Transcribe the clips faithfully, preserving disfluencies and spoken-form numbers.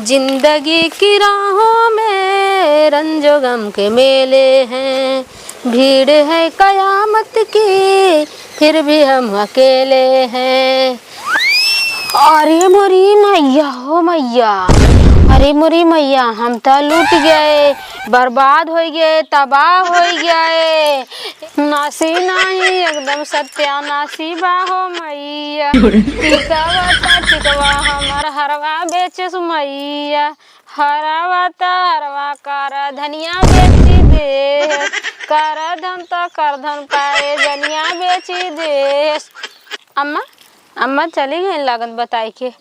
जिंदगी की राहों में रंजो गम के मेले हैं, भीड़ है कयामत की, फिर भी हम अकेले हैं। अरे मोरी मैया हो मैया, अरे मोरी मैया, हम त लूट गए, बर्बाद होइ गए, तबाह होइ गए। नासी नाही एकदम सत्यानासी बा हो मैया। टिकवा त टिकवा हमर हरवा बेचेस मैया। हरवा त हरवा कर धनिया बेची देस। कर धन त कर धन पाए जनिया बेची देस। अम्मा, अम्मा चली गई लागत बताई के।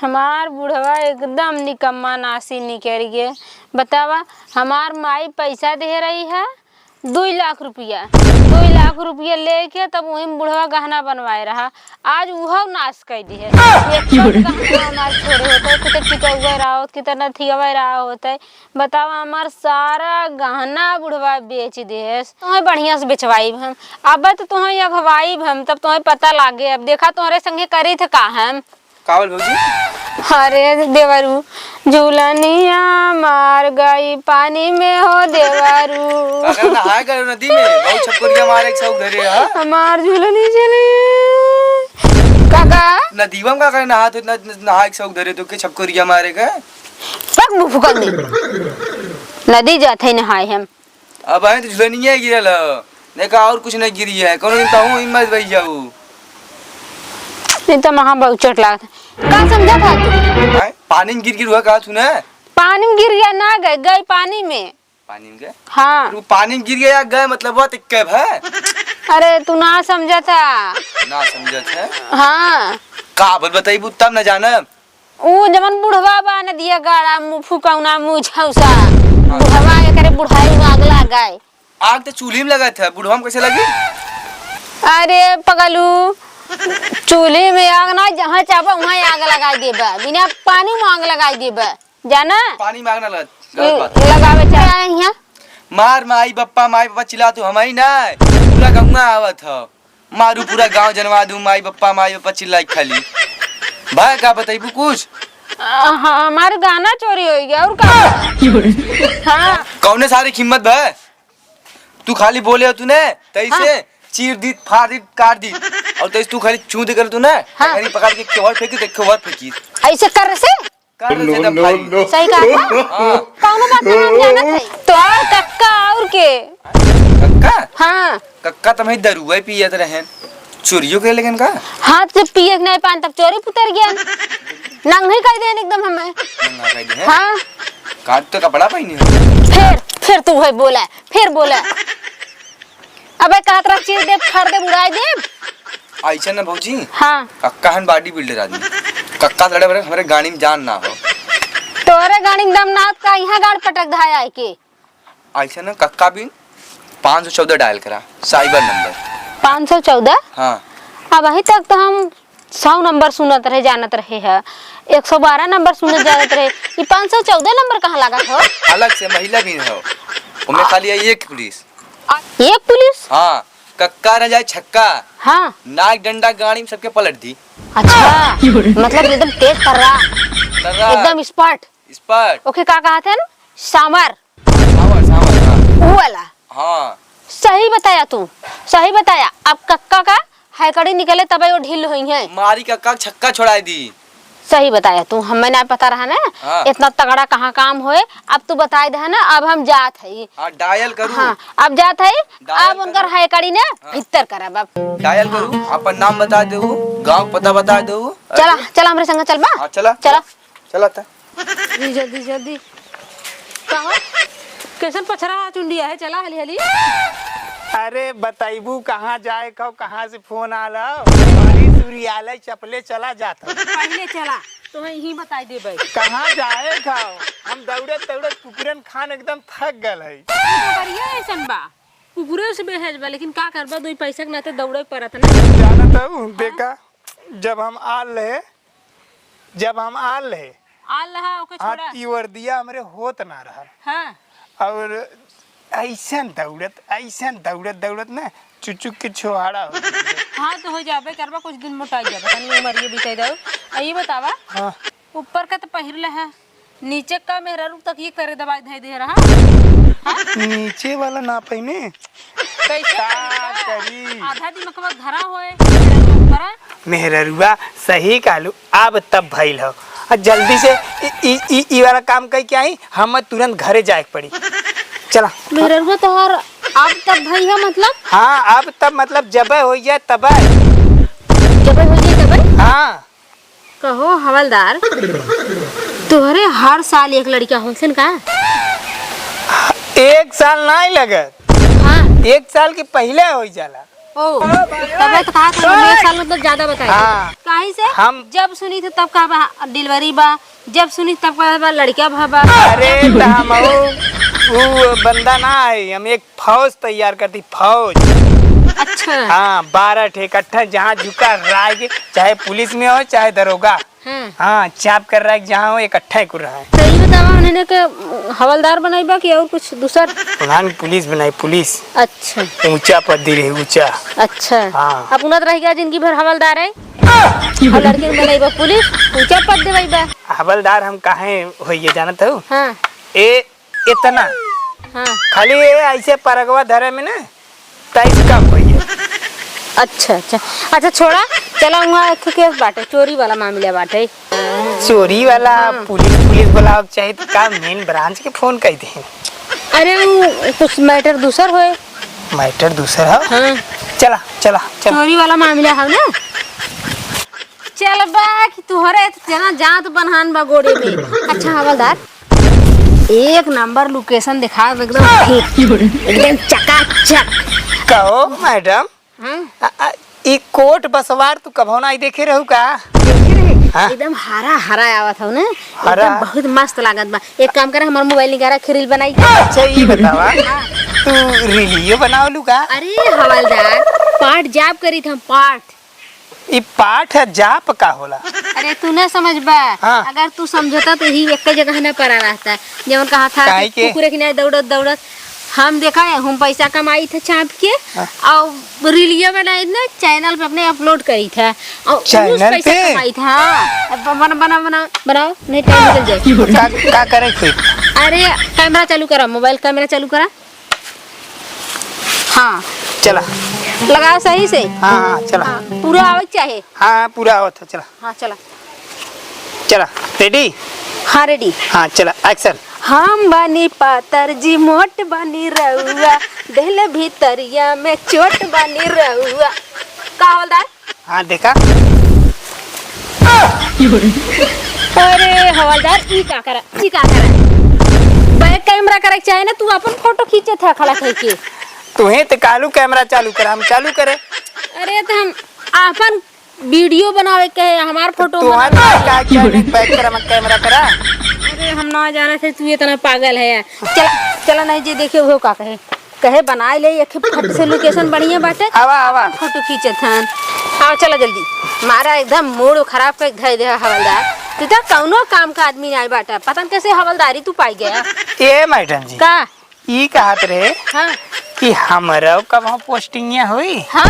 हमार बुढ़वा एकदम निकम्मा नासी निकल गए। बतावा, हमार माई पैसा दे रही है, दुई लाख रुपया, दुई लाख रुपया लेके तब वही बुढ़वा गहना बनवाए रहा। आज उहो नाश कर दी है। एक ठो गहना हमार छोड़े होते, किते टिकौआ रहा होत, किते नथियवा रहा होते। बतावा, हमार सारा गहना बुढ़वा बेच देस। तुम्हें बढ़िया से बेचवाइब हम। अब तो तुम्हें अगवाइब हम, तब तुम्हें पता लागे। अब देखा, तुम्हारे संगे करी थे का हम। का बोल भौजी? अरे देवरू, झुलनिया मार गई पानी में हो देवरू। का करे नहाए गए नदी में? बहुत छपकुरिया मारे के शौक धरे, हाँ? हमार झुलनी चली। काका? नदीवा में का करे नहात हो, न-, न-, नहाए के शौक धरे तो के छपकुरिया मारे के? पग मुंह फुकल दे। नदी जात है नहाए हम। अब आए तो झुलनिया गिरल ह, नहीं का और कुछ नहीं गिरी है। कौनो दिन तहूँ हिम्मत बह जाऊ। नहीं तो महा बहुत चोट लागत है। का समझा था तू? आए, पानी में गिर गिर हुआ कहा तूने? पानी में गिर गया ना, गए, गए पानी में। पानी में गए? हाँ। तू पानी में गिर गया या गए मतलब बात एक है? अरे तू ना समझा था। ना समझा था? हाँ। का बोल बताइबू तब ना जानब। ऊ जवन बुढ़वा बा नदिया गाड़ा, मुँह फुकौना, मुँह झौसा। हाँ। बुढ़वा एकरे बुढ़ाई में आग लाग गए। आग तो चूल्ही में लगत है, बुढ़वा में कैसे लगी? अरे पगलू, चूल्ही में आग ना, जहाँ चाहबा वहाँ आग लगाई देबा, बिना पानी में आग लगाई देबा, जाना? पानी में आग ना लग-, गलत बात। लगावे चाहे यहाँ। मार माई बप्पा, माई बप्पा चिल्ला तू हम ही ना, पूरा गौवा आवत हो। मारू पूरा गांव जनवा दूं, माई बप्पा, माई बप्पा चिल्लाई खाली। भाई का बतैबू कुछ? आ, हाँ, हमार गहना चोरी होइ गया और का? हाँ। कौने सारे हिम्मत बा? तू खाली बोले हो तूने, तैसे हाँ। चीर दी, फाड़ दी, काट दी। और तैसे तू खाली चूं दे कर तूने, हाँ। कहीं पकड़ के केवर फेंकी, तो केवर फेंकी। ऐसे कर से? कर से एकदम भारी। सही कहा था? हाँ। कौनो बात ना हम जानत है। तो और कक्का और के? कक्का? हाँ। कक्का तो मैं दरुआ पियत रहन। चोरियो के लेकिन का? हाँ, तो जब पिए के नहीं पान तब चोरी पुतर गया। नंगी कह देन एकदम हमें। नंगा कह देन? हाँ। का तो कपड़ा पहनी हो? फिर, फिर तू है बोला, फिर बोला। अबे कहत रहा चीर दे, फाड़ दे, उड़ाई दे। ऐसा ना भौजी। हाँ। कक्का हन body builder आदमी। कक्का लड़े बड़े हमरे गाड़ी में जान ना हो। तोरे गाड़ी में दम ना हो, का यहाँ गाड़ पटक धाया है के? ऐसा ना कक्का भी पाँच सौ चौदह dial करा, cyber number। पाँच सौ चौदह? हाँ। अब अभी तक तो हम सौ नंबर सुनत रहे, जानत रहे है, एक सौ बारह नंबर सुनत जानत रहे, ये पाँच सौ चौदह नंबर कहाँ लागत हो? अलग से महिला भी हो, उनमें खाली है एक पुलिस। आ, एक पुलिस? हाँ, कक्का न जाए छक्का। हाँ। नाक डंडा गाड़ी में सबके पलट दी। अच्छा, मतलब एकदम तेज तर्रा। तर्रा। एकदम expert। Expert। ओके, का कहत हैं? सामर। सामर, सामर, हाँ। ऊ वाला। हाँ। सही बताया तू, सही बताया। अब कक्का का हैकड़ी निकले तबे वो ढील होई है। मारी कक्का छक्का छोड़ाई दी। सही बताया तू, हमें ना पता रहा ना। हाँ। इतना तगड़ा कहाँ काम होए, अब तू बताई दे ना, अब हम जात हई। हाँ, dial करू। हाँ, अब जात हई, dial अब उनकर करू। हैकड़ी ने हाँ। भीतर करब अब। Dial करू, अपन नाम बता देऊ, गाँव पता बता देऊ। चला, चला हमरे संग चलबा। हाँ, चला। चला। चला त। जल्दी, जल्दी, जल्दी। का हो? कैसन पछरा चुंडिया है? चला हाली, हाली। अरे, बताइबू कहाँ जाए खाओ, कहाँ से फोन आल हो? बारिश उरी आल है, चपले चला जात हो। पहले चला, तो यहीं बताई देबै। कहाँ जाए खाओ? हम दौड़त, दौड़त कुकुरन खान एकदम थक गल है। तो बढ़िया ऐसन बा। कुकुरे से बेहज बा, लेकिन का करबा, दो पैसा के नाते दौड़े पड़त ना। जानत हूँ, देखा, जब हम आल रहे, जब हम आल रहे, आल रहा, ओके हाँ, छोड़ा। ई वर्दिया हमरे होत ना रहल। हाँ। और ऐसन दौड़त, ऐसन दौड़त, दौड़त ना, चुचुक के छोहाड़ा हो गइल। हाँ, तो हो जाबे करबा, कुछ दिन मोटाई जाबे, तनी उमर ये बिताई दो। आ, ये बतावा, हाँ। ऊपर का तो पहिरले है, नीचे का मेहरारू तक ये करे दवाई धई दे रहा। नीचे वाला नापे में। कैसे का करी? आधा दिमकवा धरा होए, मेहरारू धरा। मेहररुआ सही कहलू, अब तब भइल हो। आ जल्दी से ई, ई, ई, ई वाला काम कई के आई, हम तुरंत घरे जाए के पड़ी। चला। मेहररुआ तोहार अब तब भई है मतलब? हाँ, अब तब मतलब जबे होइ जाए तबे। जबे होइ जाए तबे? हाँ। कहो हवलदार, तोहरे हर साल एक लड़का होसन का? एक साल नाहीं लगत। हाँ। एक साल के पहिले होइ जाला। ओ, तबे तो कहा था, एक साल मतलब ज्यादा बताई। हाँ। काहे से? हम जब सुनी थे तब कहा बा, delivery बा, जब सुनी तब कहा बा, लड़का भा बा। अरे, त हम उ, उ बंदा ना है, हम एक फौज तैयार करती, फौज। अच्छा। हाँ, बारह ठे इकट्ठा, जहाँ झुका राय के, चाहे पुलिस में हो, चाहे दरोगा। हाँ। हाँ, चाप कर रहा है, जहाँ हो, इकट्ठा ही कर रहा है। तो ये बतावा, उन्हें के हवलदार बनाई बा कि और कुछ दूसर? उन्हें पुलिस बनाई, पुलिस। अच्छा। ऊंचा पद दी रही, ऊंचा। अच्छा। हाँ। अब उन्हें तो रह गया जिंदगी भर हवलदार है। और लड़के में बनाई बा पुलिस, ऊंचा पद देवाई बा। हवलदार हम काहे होइए जानत हो? हाँ। ए इतना। हाँ। खाली ये ऐसे परगवा धरे में ना, टाइस कम होइए। अच्छा, अच्छा। अच्छा, छोड़ा, चला, वहाँ एक ठो केस बाटे, चोरी वाला मामला बाटे। चोरी वाला? हाँ। पुलिस, पुलिस बुलावे के चाही तो का मेन ब्रांच के फोन कर दे? अरे, वो कुछ मैटर दूसर होए। मैटर दूसर है? हाँ। चला, चला, चला। चोरी वाला मामला है ना? चल बा कि तोहरे इतना जात बनहान बा गोड़े में। अच्छा, हवलदार, एक नंबर लोकेशन दिखा दे, एकदम फिट, एकदम चकाचक। कहो मैडम, हाँ? आ, आ, ई कोट बसवार तू कभो ना देखे रहू का? देखे रहे? हाँ। एकदम हरा हरा आवत हौ ना। हरा? एकदम बहुत मस्त लागत बा। एक काम करे, हमार मोबाइल निकारा, रील बनाई। अच्छा, ई बतावा, हाँ। तू रीलियो बनावलू का? अरे हवलदार, पाठ जाप करी थे हम, पाठ। ई पाठ है, जाप का होला? अरे तू ना समझबा। हाँ। अगर तू समझता तो ही एक जगह ना पड़ा रहता। जवन कहा था काहे कि के? कुकुरे की नाई दौड़त दौड़त हम देखा है, हम पैसा कमाई थे चाप के, हाँ। और रीलिया बनाई थे ना, चैनल पे अपने अपलोड करी थे, और उस चैनल पैसा पे? कमाई थे। हाँ। अब बना, बना, बना, बनाओ, नहीं टाइम निकल जाए। का, का करे फिर? अरे कैमरा चालू करा, मोबाइल कैमरा चालू करा। हाँ। चला। लगाओ सही से। हाँ, हाँ, चला। हाँ, पूरा आवे के चाहे। हाँ, पूरा आवत है, चला। हाँ, चला। चला, रेडी? हाँ, रेडी। हाँ, चला, एक्शन। हम बानी पातर जी, मोट बानी रउआ, देहले भीतरिया में चोट बानी रउआ। का हवलदार? हाँ, देखा। अरे हवलदार, ई का करा, ई का करा? बैक कैमरा करे के चाहे ना, तू अपन फोटो खींचे था खड़ा कह के। तुहे तो कालू कैमरा चालू करा, हम चालू करे। अरे तो हम अपन वीडियो बनावे के है, हमार फोटो तुम्हार बनावे के का, है। क्या नहीं, बैक करा, मत कैमरा करा। अरे हम ना जाने थे तू इतना पागल है। चला, चला नहीं जे देखे वो का कहे। कहे बनाए ले एक फट से लोकेशन बढ़िया बाटे। आवा, आवा। फोटो खींचत हन। आवा, चला जल्दी। मारा एकदम मूड खराब कर धर दे हवलदार। तू तो कौनो काम का आदमी नहीं बाटा। पता न कैसे हवलदारी तू पाई गया। ए मैडम जी। का? ई कहत रहे हाँ। कि हमरो कब पोस्टिंग हुई? हाँ,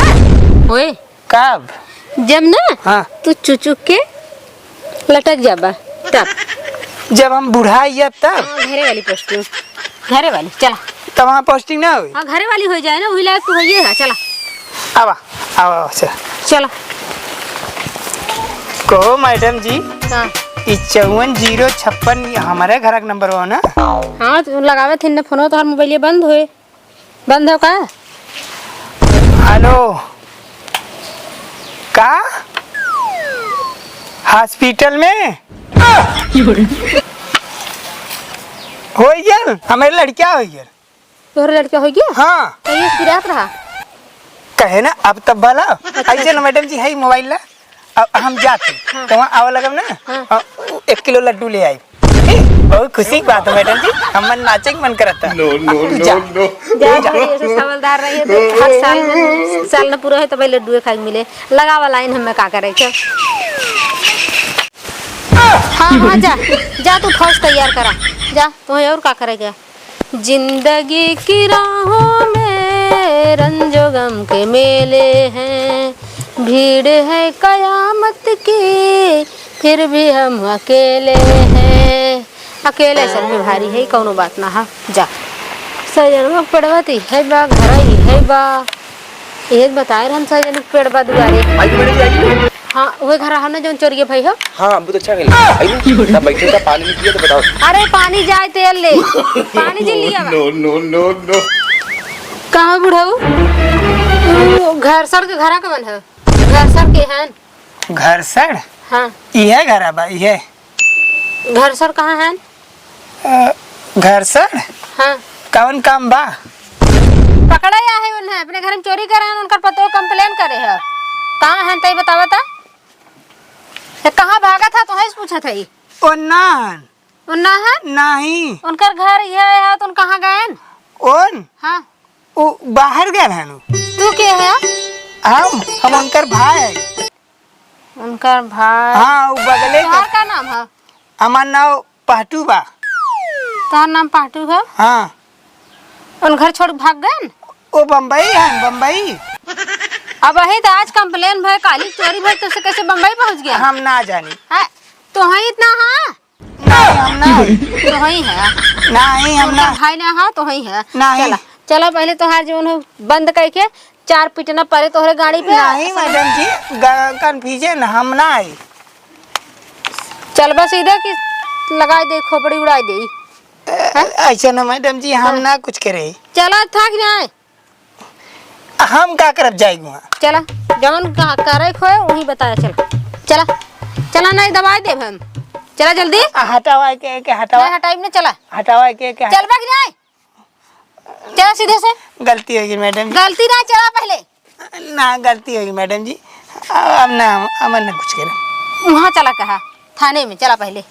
होए। कब? जब ना हाँ। तू चुचुक के लटक जाबा तब। जब हम बुढ़ाई जाब तब? हाँ, घरे वाली पोस्टिंग, घरे वाली। चला। तब वहाँ पोस्टिंग ना हुई? हाँ, घरे वाली हो जाए ना, वही लायक तो होइए है। चला। आवा, आवा, आवा, चला। चला। कहो मैडम जी, हाँ। ई चौवन जीरो छप्पन, ई हमारे घर का नंबर हो ना? हाँ, तो लगावे थे ना फोन, तो हर मोबाइल बंद होए। बंद हो का? हेलो, का? हॉस्पिटल में? हो गया, हमारे लड़किया हो गया। तोहरे लड़का हो गया? हाँ। कहिए पिरात रहा। कहे ना, अब तब भला। अच्छा। ऐसे ना मैडम जी, है मोबाइल ला। अब हम जाते। हाँ। तो वहाँ आवा लगब ना, हाँ। हाँ, एक किलो लड्डू ले आई। बहुत खुशी की बात है मैडम जी, हमर नाचे के मन करता। No, no, तू no, जा। No। जा, जा। जा, ये सब समझदार रही है, तो हर साल में, साल में पूरा है तो भाई लड्डू खाए के मिले। लगावा लाइन, हमें का करे के? हाँ, हाँ, जा, जा तू फौज तैयार करा, जा, तुम्हें और का करे के? जिंदगी की राहों में रंजो गम के मेले हैं, भीड़ है कयामत की, फिर भी हम अकेले हैं। अकेले सर पे भारी है, कौनो बात ना है। जा। सजनवा के पेड़वा तो इहे बा, घर इहे बा। इहे बताए रहन सजन के पेड़वा दुआरे। आई तो मैडम जी, आई। हाँ, उहे घर है ना जौन चोरिये भई हो। हाँ, बहुत अच्छा खेल। आई ना, तब बैठे का पानी नहीं पिया तो बताओ। अरे पानी जाए तेल ले। पानी जी लिया बा। No, no, no, no। कहाँ बुढ़ऊ? तू घर सर के घरा कवन है? घर सर के हैं? घर सर? हाँ। इहे घरा बा, इहे। घर सर कहाँ हैं? अ, घर सर? हाँ। कवन काम बा? पकड़े आहे उन्हें, अपने घर में चोरी करे हैं, उनकर पतो complain करे है। कहाँ हैं तई बतावा ता? ये कहाँ भागा था, तोहे से पूछत है। ओ ना। उन्ना है? नहीं। उनकर घर इहे है, तो उन कहाँ गएन? उन? हाँ। उ बाहर गए हैं उ। तू के है? हम, हम उनकर भाई है। उनकर भाई? हाँ, उ बगले के। तोहार का नाम है? हमार नाम पहटू बा। तोहार नाम पहटू है? हाँ। उन घर छोड़ भाग गएन? ओ बम्बई है, बम्बई। अब वही तो आज complain भय, काली चोरी भय, तुझसे कैसे बम्बई पहुँच गया? हम ना जानी। है, तो है इतना, हाँ? नहीं, हम ना। तो वही है। नहीं, हम उनका ना। भाई ना, हाँ, तो वही है। नहीं। चला, चला, पहले तोहार जीवन हो बंद करके चार पिटना पड़े तोहरे गाड़ी पे। नहीं, मैडम जी, ग-, confusion, हम ना आई। चल बस इधर की लगाई दे, खोपड़ी उड़ाई दे। अ, ऐसे ना, मैडम जी, हम हाँ। ना कुछ करे। चला, थक जाए। हम का करब जाई हुआ? चला, जवन का करे खोए, वही बताया, चला। चला, चला, नहीं दबाई देब हम। चला जल्दी। आ, हटावा के, के हटावा। नहीं हटाई ना, चला। हटावा के, के चल बग जाए। चला सीधे से। गलती होगी मैडम जी। गलती ना, चला पहले। ना, गलती होगी मैडम जी। अब ना, हम, हम ना कुछ करें। वहाँ चला कहा, थाने में, चला पहले।